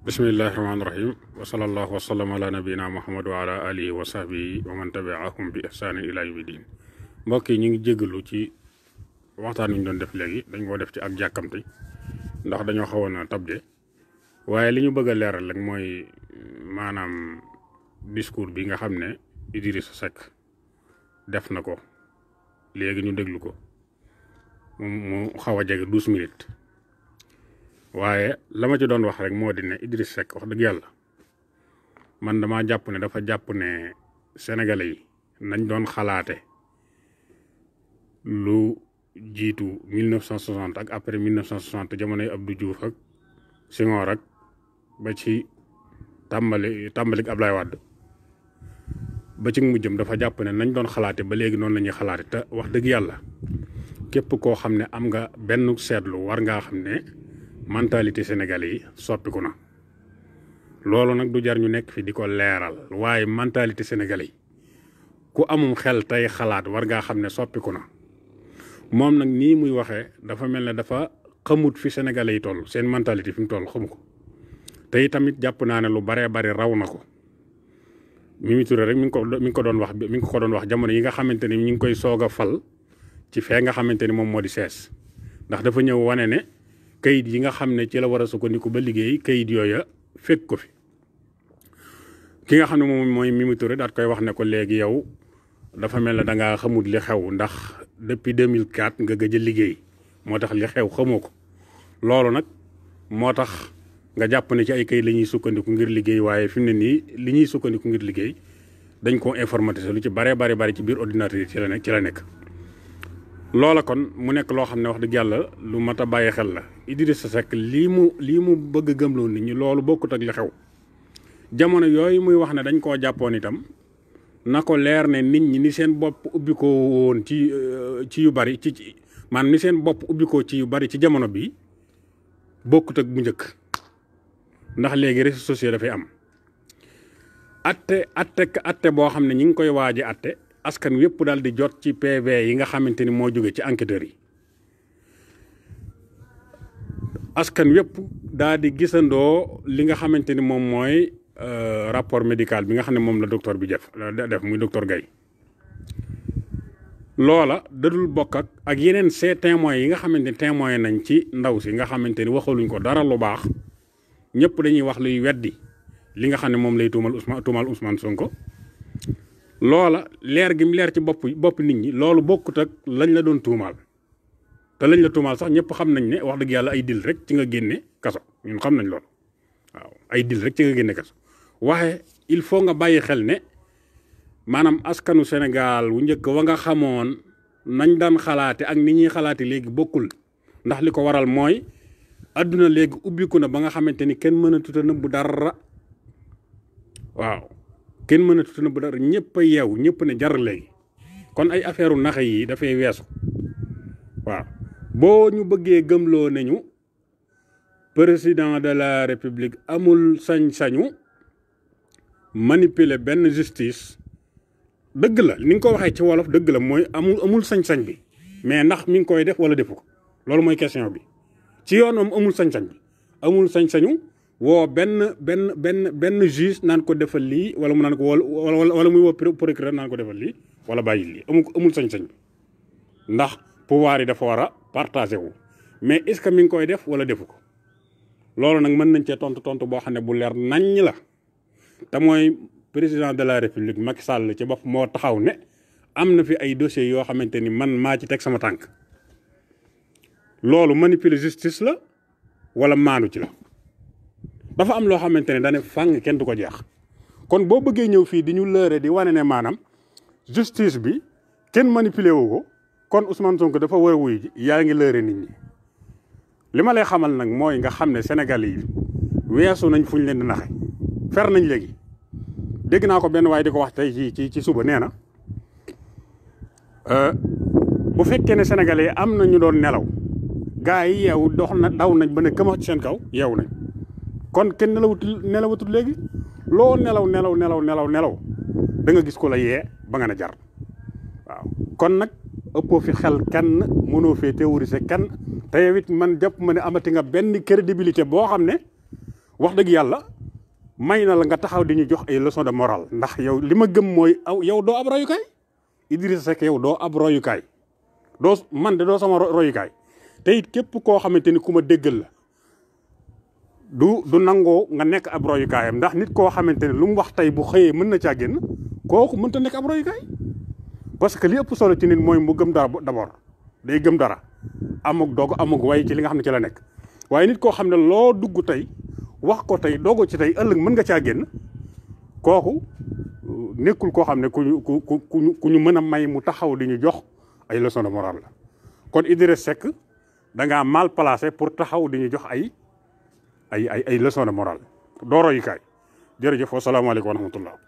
bismillahi rahmaani rahim wa sallallahu wa sallam ala nabiyina muhammad wa ala alihi wa sahbihi wa man tabiahum bi ihsaanin ila yawmi din mbokk yi ñu ngi jégalu ci waxtaan wi ñu doon def léegi dañ koo def ci ak jàkkamte ndax dañoo xawoon a tabde waaye li ñu bëgg a leeral rek mooy maanaam discours bi nga xam ne Idrissa Seck def na ko léegi ñu déglu ko mu xaw a jege 12 minutes waaye la ma ci doon wax rek moo di ne Idrissa Seck wax dëgg yàlla man dama jàpp ne dafa jàpp ne sénégalais yi nañ doon xalaate lu jiitu 1960 ak après 1960 jamonoy Abdou Diouf ak Senghor ak ba ci tàmbalik Ablaye Wade ba ci mujjëm dafa jàpp ne nañ doon xalaate ba léegi noonu la ñuy xalaate te wax dëgg yàlla képp koo xam ne am nga benn seetlu war ngaa xam ne mentalité sénégalais yi soppiku na loolu nag du jar ñu nekk fi di ko leeral waaye mentalité sénégalais yi ku amum xel tey xalaat war ngaa xam ne soppiku na moom nag nii muy waxee dafa mel ne dafa xamut fi sénégalais yi toll seen mentalité fi mu toll xamu ko te tamit jàpp naa ne lu baree bari raw na ko Mimi Touré rek mi ngi ko doon wax jamono yi nga xamante ni ñu ngi koy soog a fal ci fee nga xamante ni moom moo di sees ndax dafa ñëw wane ne kayit yi nga xam ne ci la war a sukkandiku ba liggéey kayit yooya fekk ko fi ki nga xam ne moom mooy Mimi Touré daat koy wax ne ko léegi yow dafa mel ne da ngaa xamut li xew ndax depuis 2004 nga gëj a liggéey moo tax li xew xamoo ko loolu nag moo tax nga jàpp ne ci ay kayit la ñuy sukkandiku ngir liggéey waaye fi mu ne nii li ñuy sukkandiku ngir liggéey dañ koo informatiser lu ci bari ci biir ordinateur yi ci la nekk loola kon mu nekk loo xam ne wax dëgg yàlla lu mat a bàyyi xel la Idrissa Seck lii mu bëgg a gëmloo nit ñi loolu bokkut ak li xew jamono yooyu muy wax ne dañ koo jàppoon itam na ko leer ne nit ñi ni seen bopp ubbi ko woon ci yu bari ci maanaam ni seen bopp ubbi ko ci yu bari ci jamono bi bokkut ak bu njëkk ndax léegi réseaux sociaux dafay am atte boo xam ne ñi ngi koy waaji atte askan wépp daal di jot ci PV yi nga xamante ni moo jóge ci enquêteurs yi askan wépp daal di gisandoo li nga xamante ni moom mooy rapport médical bi nga xam ne moom la docteur bi def muy docteur Gaye loola dadul bokk ak yeneen ces témoins yi nga xamante ni témoin nañ ci ndaw si nga xamante ni waxaluñ ko dara lu baax ñëpp dañuy wax luy weddi li nga xam ne moom lay tuumal Ousmane Sonko loola leer gi mu leer ci bopp nit ñi loolu bokkut ak lañ la doon tuumaal te lañ la tuumaal sax ñëpp xam nañ ne wax dëgg yàlla ay dil rek ci nga génne kaso ñun xam nañ loolu waaw ay dil rek ci nga génne kaso waaye il faut nga bàyyi xel ne maanaam askanu Sénégal wu njëkk wa nga xamoon nañ daan xalaate ak ni ñuy xalaate léegi bokkul ndax li ko waral mooy adduna léegi ubbiku na ba nga xamante ni kenn mën a tuta nëbbu dara waaw kenn mën a tuta nëbbu dara ñëpp a yeew ñëpp ne jar léegi kon ay affaire u naxe yi dafay weesu waaw boo ñu bëggee gëmloo nañu président de la république amul sañ-sañu manipuler benn justice dëgg la ni nga ko waxee ci wolof dëgg la mooy amul sañ-sañ bi mais ndax mi ngi koy def wala defu ko loolu mooy question bi ci yoon moom amul sañ-sañ bi amul sañ-sañu woo benn juge naan ko defal lii wala mu naan ko wala muy woo procureur naan ko defal lii wala bàyyi lii amul sañ-sañ bi ndax pouvoir yi dafa war a partagé wu mais est-ce que mi ngi koy def wala defu ko loolu nag mën nañ cee tontu boo xam ne bu leer naññ la te mooy président de la république Macky Sall ci bopp moo taxaw ne am na fi ay dossiers yoo xamante ni man maa ci teg sama tànk loolu manipuler justice la wala maanu ci la dafa am loo xamante ne daane fàng kenn du ko jeex kon boo bëggee ñëw fii di ñu lëre di wane ne maanaam justice bi kenn manipuler wu ko kon Ousmane Sonko dafa war a wuy ji yaa ngi lëre nit ñi li ma lay xamal nag mooy nga xam ne Sénégal yi weesu nañ fuñ leen di naxe fer nañ léegi dégg naa ko benn waaye di ko wax tey ci suba nee na bu fekkee ne Sénégalais yi am na ñu doon nelaw gaa yi yeewu daw nañ ba ne këma ci seen kaw yeewu nañ kon kenn nelawatul léegi loo nelaw da nga gis ko la yee ba nga ne jar waaw kon nag ëppoo fi xel kenn mënoo fee théoriser kenn te yow it man jàpp ma ne amati nga benn crédibilité boo xam ne wax dëgg yàlla may na la nga taxaw di ñu jox ay leçon de morale ndax yow li ma gëm mooy yow doo ab royukaay Idrissa Seck yow doo ab royukaay man de doo sama royukaay te it képp koo xamante ni ku ma déggal la du nangoo nga nekk ab royukaayam ndax nit koo xamante ne lu mu wax tey bu xëyee mën na caa génn kooku mënta nekk ab royukaay parce que li ëpp solo ci nit mooy mu gëm dara d'abord day gëm dara amug doog amug way ci li nga xam ne ci la nekk waaye nit koo xam ne loo dugg tey wax ko tey doogo ci tey ëllëg mën nga caa génn kooku nekkul koo xam ne ku ñu mën a may mu taxaw di ñu jox ay leçon de morale la kon Idrissa Seck da ngaa mal placé pour taxaw di ñu jox ay leçon de morale doo royukaay jërëjëf wasalaamaaleykum wa rahmatullah